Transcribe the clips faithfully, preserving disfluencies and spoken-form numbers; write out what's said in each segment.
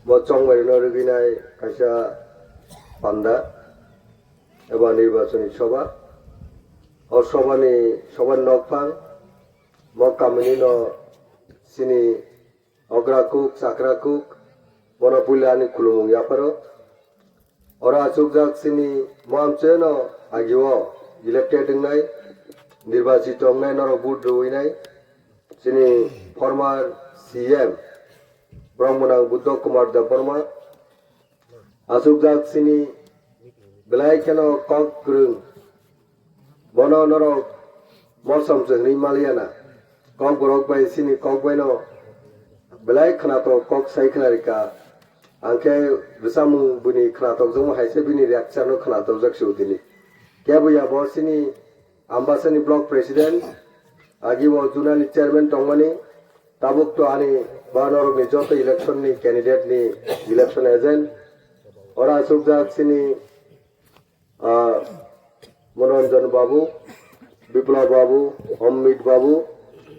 Bo chongmairino rwgwinai kaisa panda eba nirbachoni soba. O sobani, sobani nokphang, bo kaminino chini okra kuk, chakra kuk, bono puila ani khulumung yapharo. Oro achukjak chini mohamcheno agio elected wngnai, nirbachit wngnai, norok vote rwinai, chini former C M, borok mwnang Buddha Kumar Debbarma. Achukjak chini belai kheno kok kwrwng. Bono norok mosom se hwnwi maliya na. Kok borok bai chini kok baino belai khwnatok kok sai khwna rika. Ang khe bwsamung bini khwnatok jokma hai se bini reaction no khwnatok jak se utini. Kebo ya bo chini Ambasani block president, agi bo zonal ni chairman tongmani, tabuk to ani ba norok ni joto election ni candidate ni election agent. Ora achukjak chini ah, Manoranjan Babu, Biplab Babu, Amit Babu,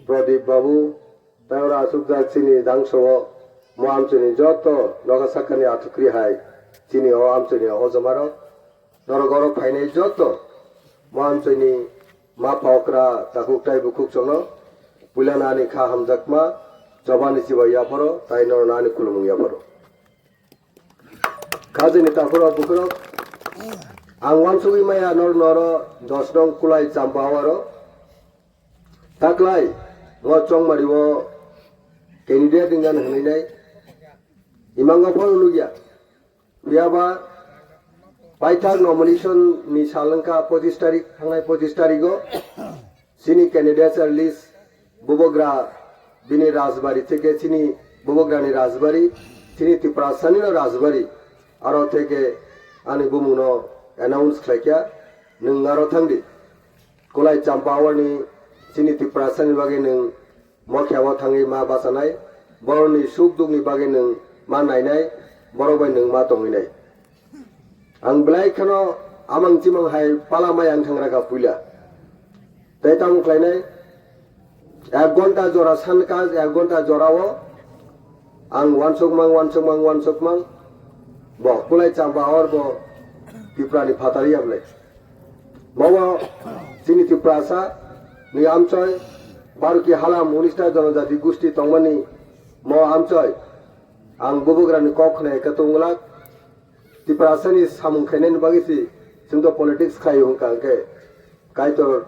Pradip Babu, tei oro achukjak chini dangso o mo amchini joto noga sakani athukri hai chini o amchini o jomarok, norok oro phainai joto mo amchini ma pha okra takhuk tei bukhuk chwngno puilano ani kha hamjakma chobani chibai yapharo tei norokno ani khulumung yapharo. Khajini takhurok bukhurok, ang wansugwi maya nor noro dos nong kulai champa hawaro. Taklai, mo chongmari o candidate wngyan hwnwi nai. Imango phone nugya. Phiyaba paithak nomination ni sal wngkha pochis tarik, thangnai pochis tarigo. Chini candidates list Bubagra bini Rajbari theke chini Bubagrani Rajbari, chini Tiprasani no Rajbari, aro theke ani bumung no announce khlaikha, nwng aro thangdi. Kulai champa awani chini Tiprasani bagwi nwng mokhe o thangwi ma bachanai, borokni suk dukni bagwi nwng ma nainai, borok bai nwng ma tongwinai. Ang belai kheno amang chimang hai pala mai ang thangra ka puila. Tei tamo khlainai, ek gonta jora san ka, ek gonta jora o ang wansuk mang, wansuk mang, wansuk mang. Bo kulai champa or bo Tipra ni phatari ya belai. Bo chini Tiprasa ni amchoi, Baruki halam unista jonojati gusti tongmani mo amchoi. Ang Bubagrani kok khna ekha tongwlak. Tiprasani samung khainani bagwi si chwngto politics khaio hwnkha hwnkhe Kaitor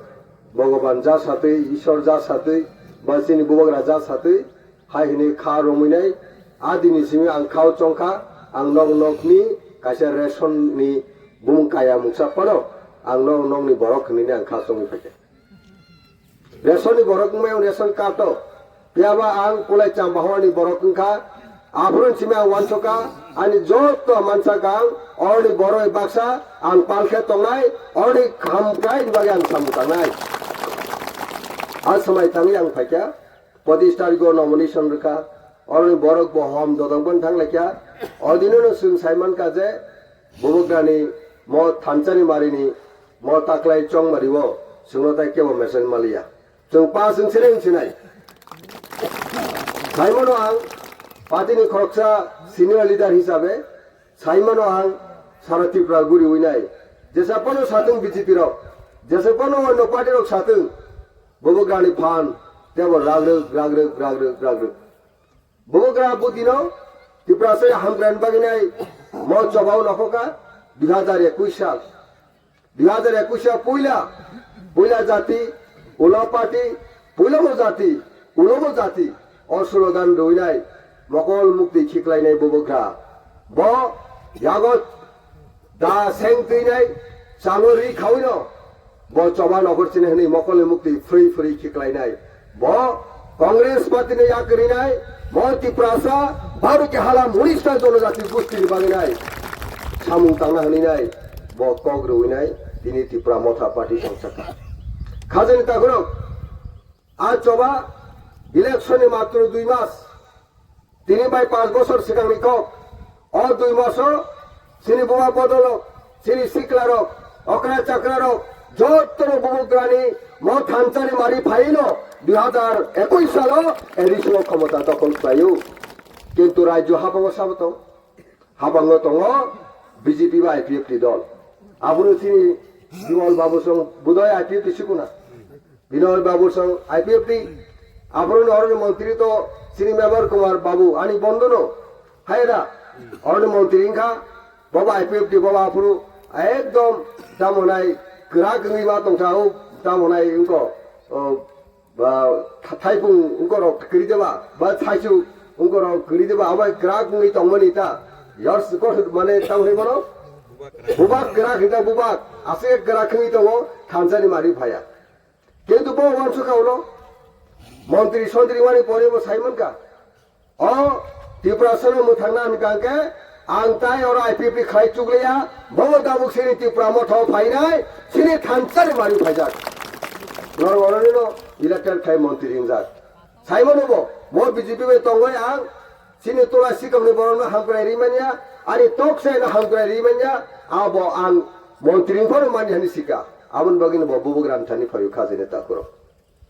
Bhogoban ja satwi, Ishwar ja satwi, ba chini Bubagra ja satwi, hai hwnwi kha romwinai, a dini simi ang khao chongkha, ang nok nokni kaisa ration ni bumung kaya mungsa phano, ang nok nokni borok hwnwi ang kha chongwi phaikha. Ration ni borok wngmai ration card o. Phiyaba ang kulai chamba hor ni borok wngkha. Aphuru simi ang wansukha, ani joto mansa kang, orni borok baksa, ang palkhe tongnai, orni khamkrai ni bagwi ang samung tangnai. A swmai tangwi ang phaikha, pochis tarikh o nomination rwkha, orni borok bo hom dodong ban thanglaikha, odino no chwng saimankha je, Bubagrani mo thanchani marini mo taklai chongmari o chwngno tai kebo message maliya. Chwng pa chwng sinai wng sinai. Saimano ang party ni khoroksa senior leader hisabe saimano ang sara Tripura guri winai. Jesa pano satung B J P rok, jesa pano onno party rok satung, Bubagrani phan tebo ragrwk, ragrwk, ragrwk, ragrwk. Bubagra budino Tiprasa hamkrai bagwi nai mo chobao nokhoka dui hazar ekush sal. Dui hazar ekush sal puila, puila jati, ulo party, puila bo jati, ulo bo jati, o slogan rwinai, mokol mukti khiklainai Bubagra. Bo yago Da seng twinai, chamo ri khawino, bo choba nokhor chini hwnwi mokolni mukti phwrwi phwrwi khiklainai. Bo Congress party ni yak rinai, mo Tiprasa, Bharuki halam unista jonojati gusti ni bagwi nai. Samung tangna hwnwi nai, bo kok rwinai, tini Tipra Motha party songchakha. Khajani takhorok, a choba election ni matro dui mas, tini bai panch bochor swkangni kok. O dui maso chini buma bodolrok, chini siklarok, okra chakrarok, jotono Bubagrani mo thanchani mari phaino dui hazar ekush salo A D C o khomota dokhol khlaio. Kintu rajyo habango sabo tong. Habango tongo B J P ba I P F T dol. Aboni chini Bimal Babu song budai I P F T sikuna. Binoy Babu song I P F T. Aboroni oroni montri to chini Mebar Kumar Babu ani bondono. Haira oroni montri wngkha. Baba I P F T baba aphuru ekdom tamonai kwrak wngwi ma tongsa o tamonai wngko. O, ba, tha-, thaipung wngkorok kwrwi deba, ba, thaichuk wngkorok kwrwi deba, abo kwrak wngwi tongmani ta. Yars kor mane tamo hwnwi mano? Bubak kwrak hinta bubak, aswk kwrak wngwi tongo, thansani mari phaya. Kintu bo wansukha ulo, montri sontri wani pore bo saimankha. O Tiprasano mwthangna hwnkha hwnkhe ang tai oro I P F T khlai chukliya, bobo tabuk chini Tipra motha o phainai, chini thansani mari phaijak. Norok oroni no elected khai montri ringjak. Saimano bo, bo B J P bai tongwi ang chini tola sikokni borokno hamkrai rimanya, ani tok saino hamkrai rimanya, abo ang montri wngphano mani hani sika. Aboni bagwino bo bubugra thani phaio khajani takuro.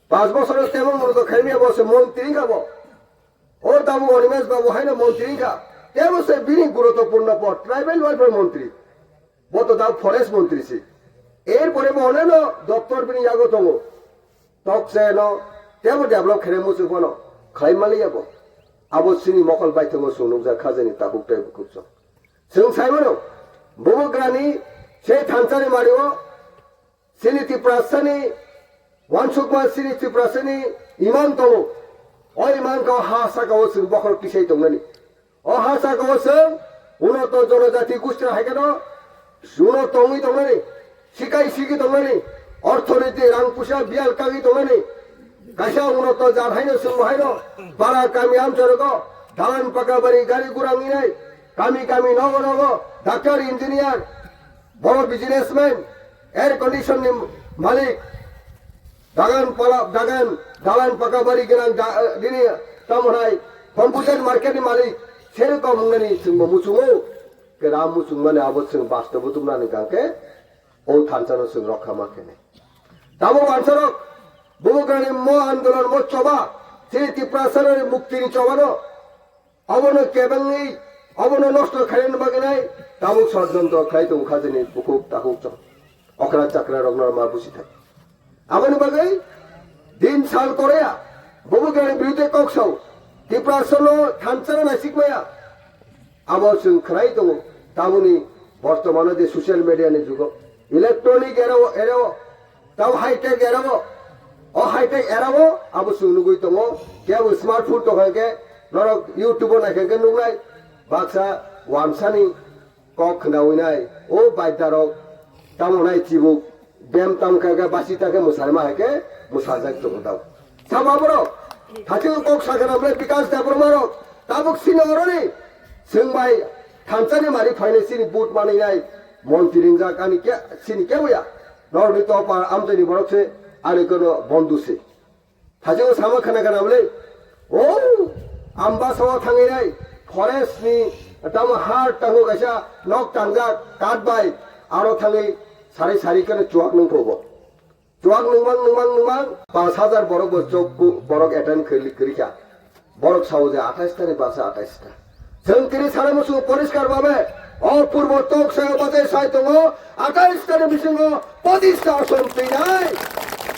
Panch bosor temo murdo khaimya bo se montri wngkha bo. O tabuk Animesh Babu haino montri wngkha. Tebo se bini guruttopurno pod, tribal welfare montri. Bo to tabuk forest montri se. Erpore bo oneno doptor bini yago tongo. Tok se no tebo develop khere muchung phano khlai maliya bo. Abo chini mokol baithongo chwng nukjak khajani tabuk tei bukhuk chwng. Chwng sai mano, bubugrani se thansani mario Chini Tiprasani, wansukma chini Tiprasani imang tongo. O imang kau ha saka o chwng bokhorok tisai tongnani. O ha saka o chwng unoto jonojati gustira hai kheno uno tongwi tongnani, sikai sigi tongnani, orthoniti rang pusa biyal kagwi tongnani. Kaisa unoto jat haino chwng bo haino para kami amchorogo dalan paka bari gari gura wngnai, kami kami nogo nogo doctor, engineer, boro businessman, air condition ni malik, dagan pala, dagan, dalan paka bari gwnang da-, bini tamo hai computer market ni malik, sel kom wngnani chwngbo muchungo, kera muchung mani abo chwng bastobo tumnani gangke, o thansa no chwng rokha ma kene. Tamo wansarok, bubugrani mo andolon mo choba, chini Tiprasa ni mukti ni choba no, Obono kebengwi, obono nosto khaina bagwi nai tabuk sodjontro khlai tongo khajani bukhuk takhuk chwng. Okra chakra rokno ma busi thai. Aboni bagwi din sal korea, bubugrani biruddhe kok sao, Tiprasano thansa no naisik maya. Abo chwng khlai tongo, tabuni bortomano je social media ni jugo, electronic era o, era o, Tamo high tech era bo, o high tech era bo abo chwng nugwi tongo. Kebo smartphone tongkha khe norok YouTube o naikha khe nuknai. Baksa wamsani kok khnawi nai. O baita rok tamo nai chibuk bem tam kha khe basi ta khe mwsarma hai khe mwsajak tongo tamo. Sabo aborok hathing kok sakha na bwlai Bikas Debbarma rok tabuk sini oroni chwng bai thansani mari phainai chini vote manwi nai montri ringjak ani ke chini kebo ya. Norokni topar amchaini borok se, ani kono bondhu se. Thajao sama khana khana bwle, o Ambasa o thangwi nai, forest ni tamo har tango kaisa nok tangjak, kath bai, aro thangwi sari sari kheno chuak nung phobo. Chuak nungmang nungmang nungmang, panch hajar borok bo chok ku-, borok attend khwli-, khwlikha. Borok sao je atais ta ni basa atais ta. Chwng tini sana muchungo poriskar babe o purbo tok sayo bachai sai tongo, atais ta ni bisingo pochis ta ason twinai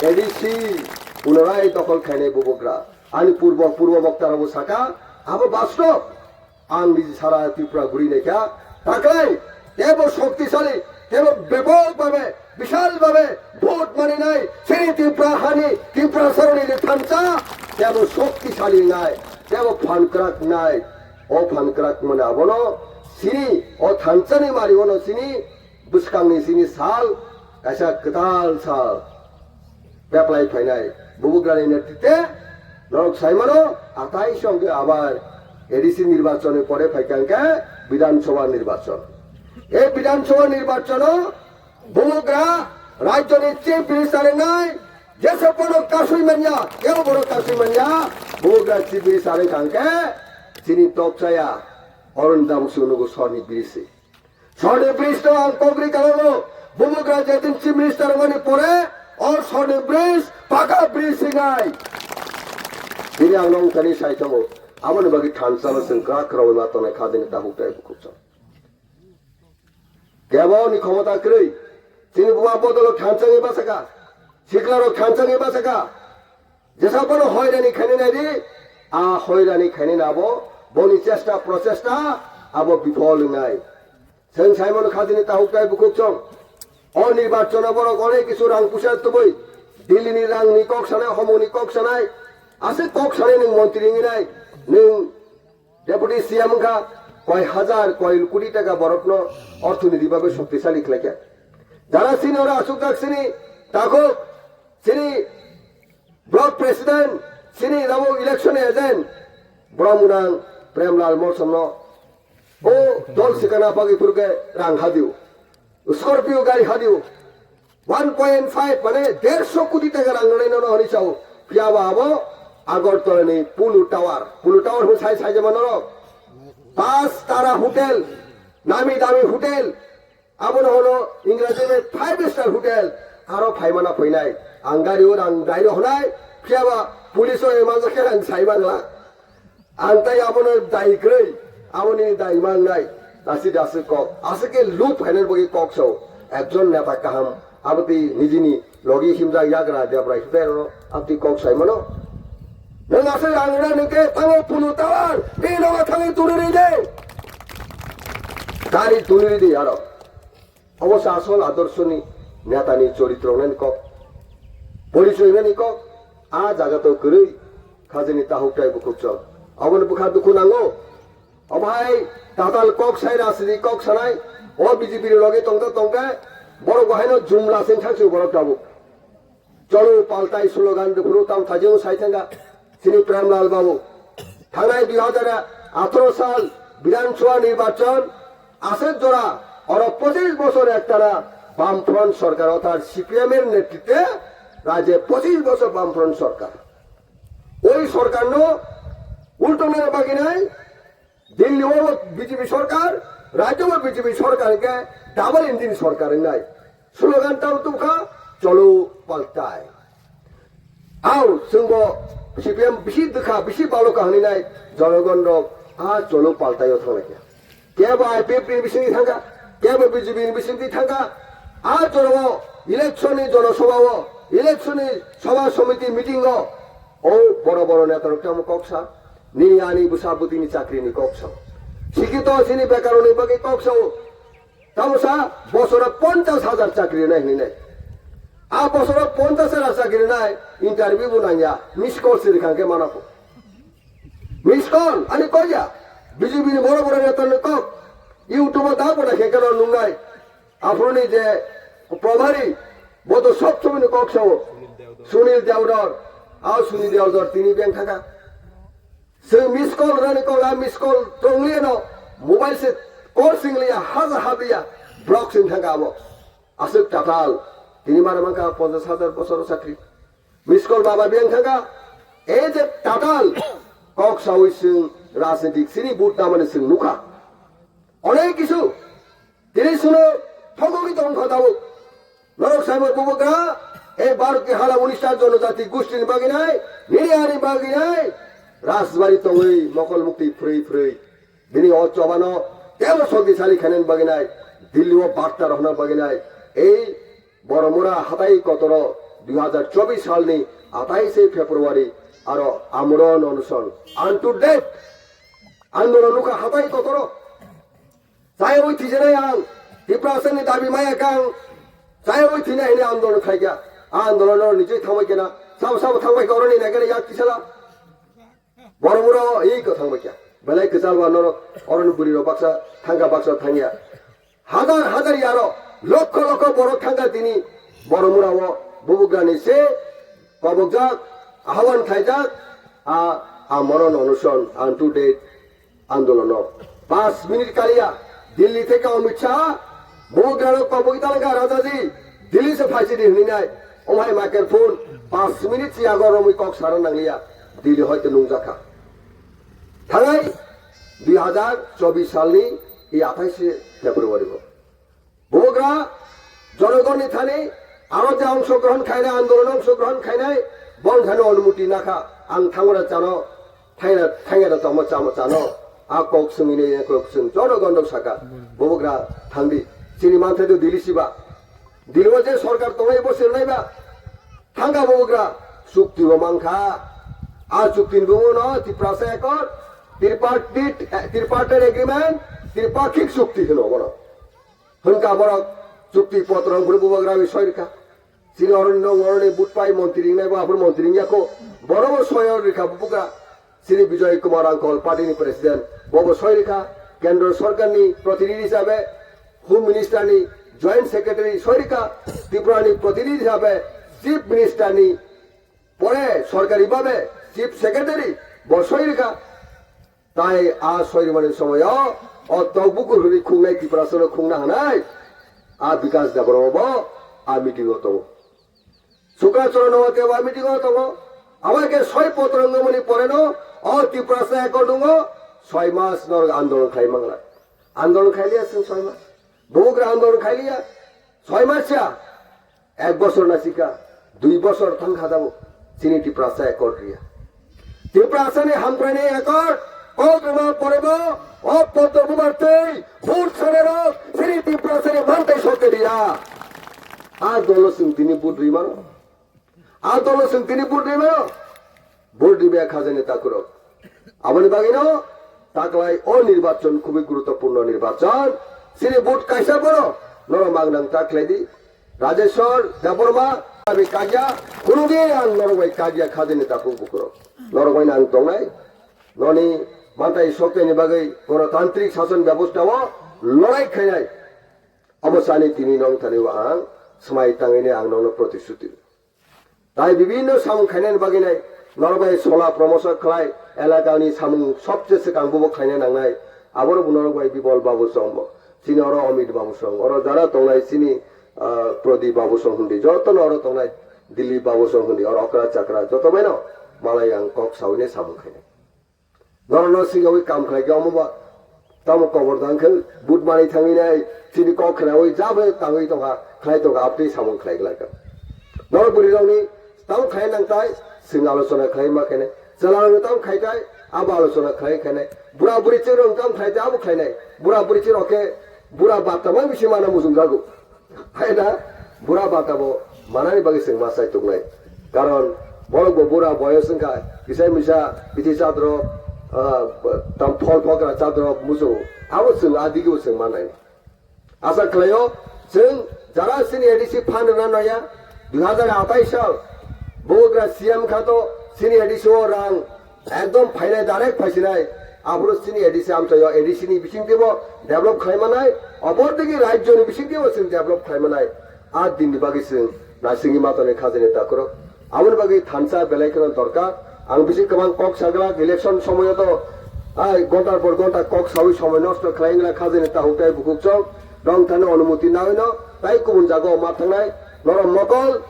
A D C punorai dokhol khainai bubagra. Ani purbo, purbo bokta rokbo saka, abo bastob. Ang niji sara Tripura guri naikha, taklai tebo shoktisali, tebo bepok babe, bishal babe vote maninai, chini Tripura hani, Tripura saroni je thansa, tebo shoktisali nai, tebo phan kwrak nai, o phan kwrak mane abono chini, o thansani mari ono chini, bwskangni chini sal, kaisa kwtal sal. Beplai phainai bubugrani netrite norok saimano, atai songke abar A D C nirbachonni pore phaikha hwnkhe Bidhan Sabha nirbachon. E Bidhan Sabha nirbachono bubugra rajyoni chief minister wngnai jesa bono kasui manya, eo bono kasui manya, bubugra chief minister wngkha hwnkhe chini tokchaya Arun Damusu nugo sorni birisi. Sorni bridge no ang kok ri kalango, bubugra jetin chief minister wngmani pore, o sorni bridge, paka bridge sinai. Bini ang nong tani sai tongo, aboni bagwi thansa no chwng kwrak kwrwi ma tongnai kha bini tabuk tai bukhuk chwng. Kebo ni khomota kwrwi. Chini buma bodolo thanchangwi bachaka. Siklarok thanchangwi bachaka. Jesa bono hoirani khainai nai di, a hoirani khainai na abo, boni chesta prochesta abo bifol wngnai. Chwng saimano khajini tahuk tai bukhuk chong. O nirbachono borok onek kisu rang puisa tubui. Delhi ni rang ni kok sanai, homo ni kok sanai. Aswk kok sanai nwng montri wngnai. Nwng Deputy C M wngkha, koi hajar, koi koti taka borokno orthoniti bagwi shoktisali khlaikha. Jara chini oro achukjak chini takhuk, chini block president, chini rabo election agent, borok mwnang Premlal Morsomno o dol sikana bagwi phurkhe rang hadio, Scorpio gari hadio. One point five mane derso koti taka rang rwnai nono hwnwi sao. Phiya ba abo Agartala ni Pulu Tower. Pulu Tower hwn sai sai jama norok. Pas tara hotel, nami dami hotel. Abono hono Ingraji bai five star hotel. Aro phaimana phainai. Ang gari o rang dai rohonai. Phiya ba police o emanjakhe rang sai mangla. Ang tai abono dai kwrwi, aboni dai mangnai, dasi dasi kok. Aswk khe lub khainani bagwi kok sao. Ekjon neta kaham, aboni nijini logi himjak yagra debrai hitai rwno, aboni kok sai mano. Nwng aswk rang rwna nwng khe thango Pulu Tower, bini nogo thangwi tuni rwdi. Gari tuni rwdi aro. Obo se asol adorsoni netani choritro wngnani kok, porichoi wngnani kok. A jaga to kwrwi khajini tahuk tai bukhuk chwng. Oboni bwkha dukhu nango. Obo hai tatal kok sai, rajniti kok sanai. O B J P ni loge tongta tongta borok bo haino jumla seng thangsi borok tabuk. Cholo paltai slogan rwphuru tamo thajio sai thangkha chini Premlal babu. Thangnai dui hajar atharo sal Bidhan Sabha nirbachon aswk jora oro pochis bochor ektara Bamfront sorkar orthat C P M er netritwe rajye pochis bochor Bamfront sorkar. Oi sorkarno ultongna bagwi nai Delhi o B J P sorkar, rajyo o B J P sorkar hwnkhe double engine sorkar wngnai. Slogan tamo tongkha, cholo paltai. Ao, chwngbo C P M bisi dwkha, bisi baloka hwnwi nai jonogon rok a cholo paltai o thanglaikha. Kebo I P F ni bisingtwi thangkha, kebo B J P ni bisingtwi thangkha. A jorao election ni jonosabha o, election ni sabha somiti meeting o, o boro boro neta rok tamo kok sa. Nini ani bwsa bwtwini chakrini kok sao. Sikito chini bekaroni bagwi kok sao. Tamo sa bosoro ponchash hajar chakri nai hwnwi nai. A bosoro ponchash hajar chakri nai, interview bo nangya, miss call se rwkha hwnkhe mano kho. Miss call ani kok ya. B J P ni boro boro netarni kok. YouTube o da bo naikhe khe nungnai. Aphuruni je Probhari, bo to sob somoi ni kok sao. Sunil Deodor, ao Sunil Deodor tini beng thaka. Chwng miss call rani call, a miss call tongliya no, mobile se call singliya, haja habiya, block sing thangka abo. Aswk tatal, tini mara mangka ponchash hajar bosoro chakri. Miss call baba biyang thangka, ei je tatal, kok sawi chwng rajnitik sini but namani chwng nukha. Onek kisu, tini suno thogogwi tongkha tabuk. Norok saibo bubagra, ei Bharat ni hala unis ta jonojati gosti ni bagwi nai, nini ani bagwi nai, rajbari tongwi mokol mukti phrwi phrwi. Bini o chobano tebo sogdi sali khainani bagwi nai, Delhi o barta rohna bagwi nai, ei Boromura hatai kotoro dui hajar chobbish salni atais February aro amron onuson unto death andolon nukha hatai kotoro. Chaywi thijanai ang, Tiprasani dabi maya kang, chaywi thina hini andolon khaikha. A andolon no nijui thangbai kena, sabo sabo thangbai kha oroni nagari yak tisala. Boromura ei ko thangbai kha. Belai kwchal ba norok oroni buri rok baksa thangkha baksa thangya. Hajar hajar yaro, lokho lokho borok thangkha tini Boromura o bubugrani se kobokjak, ahwan khaijak, a, a moron onuson, unto death andolono. Panch minute kaliya, Delhi theke Amit Shah, bubugrano kobogwi talangkha Rajaji, Delhi se phaisidi hwnwi nai, omhai microphone, panch minute si yago romwi kok sana nangliya, Delhi hoito nungjakha. Thangai dui hajar chobbish salni i athais February o. Bubagra jonogonni thani aro je ongshogrohon khainai, andolon ongshogrohon khainai, bongkhano onumuti nakha, ang thangora chano, thaina, thaina tongmo chamo chano, a kok swngwini kok swng jonogon rok saka, bubagra thangdi, Chini manthai to Delhi siba. Delhi o je sorkar tongnai bo selnai ba. Thangka bubagra chukti bo mankha. A chukti ni bungo no Tiprasa Accord, tripartite, eh, tripartite agreement, tripakhik chukti hino bono. Hwnka borok chukti potro hwnkheno bubagra bai soi rwkha. Chini oroni nong oroni but pai montri wngnai bo aphuru montri wngya kho. Borok bo soi rwkha bubagra. Chini Bijoy Kumar Angkol party ni president bo bo soi rwkha. Kendro sorkar ni protinidhi hisabe, Home Minister ni joint secretary soi rwkha. Tripura ni protinidhi hisabe chief minister ni pore sorkari babe chief secretary bo soi rwkha. Tai a soirimani somoyo o tokbukur hwnwi khungnai Tiprasano khungna hanai a Bikas Debbarma bo a meeting o tongo. Sukra Charan Nowate bo a meeting o tongo. Abo khe soi potro wngmani poreno o Tiprasa Accord wngo soi mas norok andolon khlai mangla. Andolon khailiya chwng soi mas. Bubagra andolon khailiya soi mas ya. Ek bosor na sika, dui bosor thang kha tabuk chini Tiprasa Accord riya. Tiprasa ni hamkraini Accord, kok rwma porebo, o potro bubar twi, vote sanai rok, chini Tiprasa ni mantai sokhe riya. A dolo chwng tini vote rwi mano. A dolo chwng tini vote rwi mano. Vote rwmaya khajani takhurok. Aboni bagwino taklai o nirbachon khubui guruttopurno nirbachon. Chini vote kaisa bono norok mangnang ta khlai di. Rajeshwar Debbarma, ami kagya, khunugwi ang norok bai kagya khajani takhuk bukurok. Norok bai ang tongnai. Noni mantai sokteni bagwi gonotantrik sason bebostha o lorai khainai. Omo sani tini nong thani o ang swmai tangwini ang nongno protisuti. Tai bibinno samung khainani bagwi nai norok bai sola promotion khlai, elakani samung sobse swkang bubo khlaina nangnai. Aboro bo norok bai Bibol Babu Song bo. Chini oro Amit Babu Song, oro jara tongnai chini, ah, Prodip Babu Song hundi, jotono oro tongnai Dilip Babu Song hundi, oro okra chakra joto baino malai ang kok sawini samung khainai. Norokno singyawi kam khlai khe omo ba tamo kobor dang khe but manwi thangwi nai chini kok khnaui jabo tangwi tongkha khlai tongkha abtwi samung khlai glai kha. Norok bwrwi rokni tamo khlai nang tai chwng alochona khlai ma khe nai chwla rokni tamo khai tai abo alochona khlai khe nai bura buri chwng rok tamo khai tai abo khlai nai bura buri chwng rok khe bura bata mai bisi mana muchung jago. Hai na, bura bata bo manani bagwi chwng ma sai tongnai. Karon borok bo bura boyos wngkha, kisa misa bithi chadrok, ah, tam phol phokra chadrok muchungo. Abo chwng a digi bo chwng manai. Asa khlaio, chwng jara chini A D C phan rwna noya, dui hazar atais sal, bubagra C M kha to chini A D C o rang Ekdom phainai direct phaisinai. Aphuru chini A D C amchaio A D C ni bisingtwibo develop khlaimanai, opor digi rajyoni bisingtwibo chwng develop khlaimanai. A dinni bagwi chwng naisingwi matani khajani takhurok. Aboni bagwi thansa belai kheno dorkar. Ang bisi kwbang kok saglak election somoyo to, ai gontar por gonta kok sawi somoi nosto khlai wngna khajani takhuk tai bukhuk chong. Nong thani onumoti nawi no tai kubun jagao ma thangnai. Norok mokol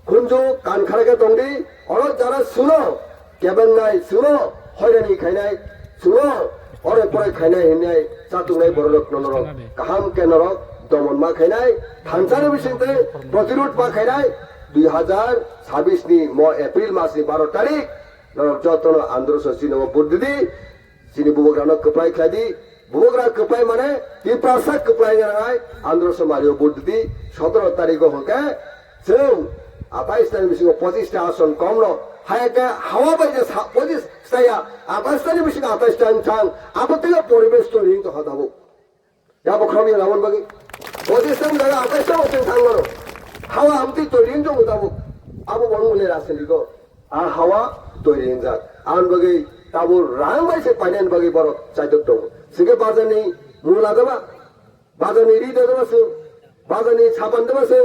khunju kan khara khe tongdi. Oro jara suno Kebengnai chwngno hoirani khainai, chwngno orai porai khainai hinwi chatungnai bororokno norok kaham khe norok domon ma khainai, thansani bisingtwi protirud ma khainai, dui hazar chabbish ni mo April mas ni baro tarik norok jotono androso chini o vote didi, chini bubagrano kwplai khlai di, bubagra kwplai mane Tiprasa kwplai nangnai, androso mario vote didi, sotoro tariko hwnkhe chwng atais tani bisingo pochis ta ason komno, hai khe hawa bai je sa-, pochis staya, atais tani bisingo atais ta wng thang, abo twibo poribesh toiri wng tongkha tabuk. Yabo khoroknwi laboni bagwi. Pochis ta wng jaga atais ta bo chwng thang mano. Hawa amtwi toiri wng tongo tabuk. Abo bo wng mani rajniti ko. A hawa toiri wngjak. Aboni bagwi tabuk rang bai se painani bagwi borok chaitok tongo. Sike bazarni mula daba. Bazarni ri dodoma se, bazarni sapan dodoma se,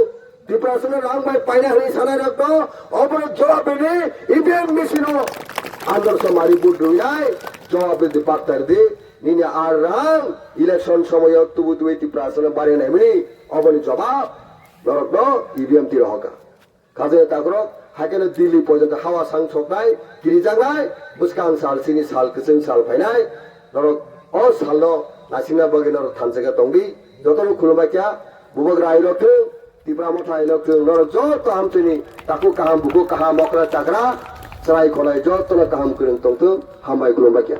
Tiprasano rang bai paina hwnwi sanai rok no, obono jawab ridi, E V M machine o andor somari vote rwinai, jawab ridi, bakta ridi, nini ar rang election somoyo tubu tubu Tiprasano bari naimani, oboni jawab norok no E V M twi rohorkha. Khajani takhurok, haikhe no Delhi porjonto hawa sang soknai, kirijaknai, bwskang sal, chini sal, kwchwng sal phainai, norok o salno naisingna bagwi norok thansa khe tongdi, jotono khulumbai kha, bubagra ailok thung, Tipra Motha ailok thung, norok joto hamchini takhuk kaham, bukhuk kaham, okra chakra, chwrai khonai jotono kaham kwrwng tongthung, hambai khulumbai kha.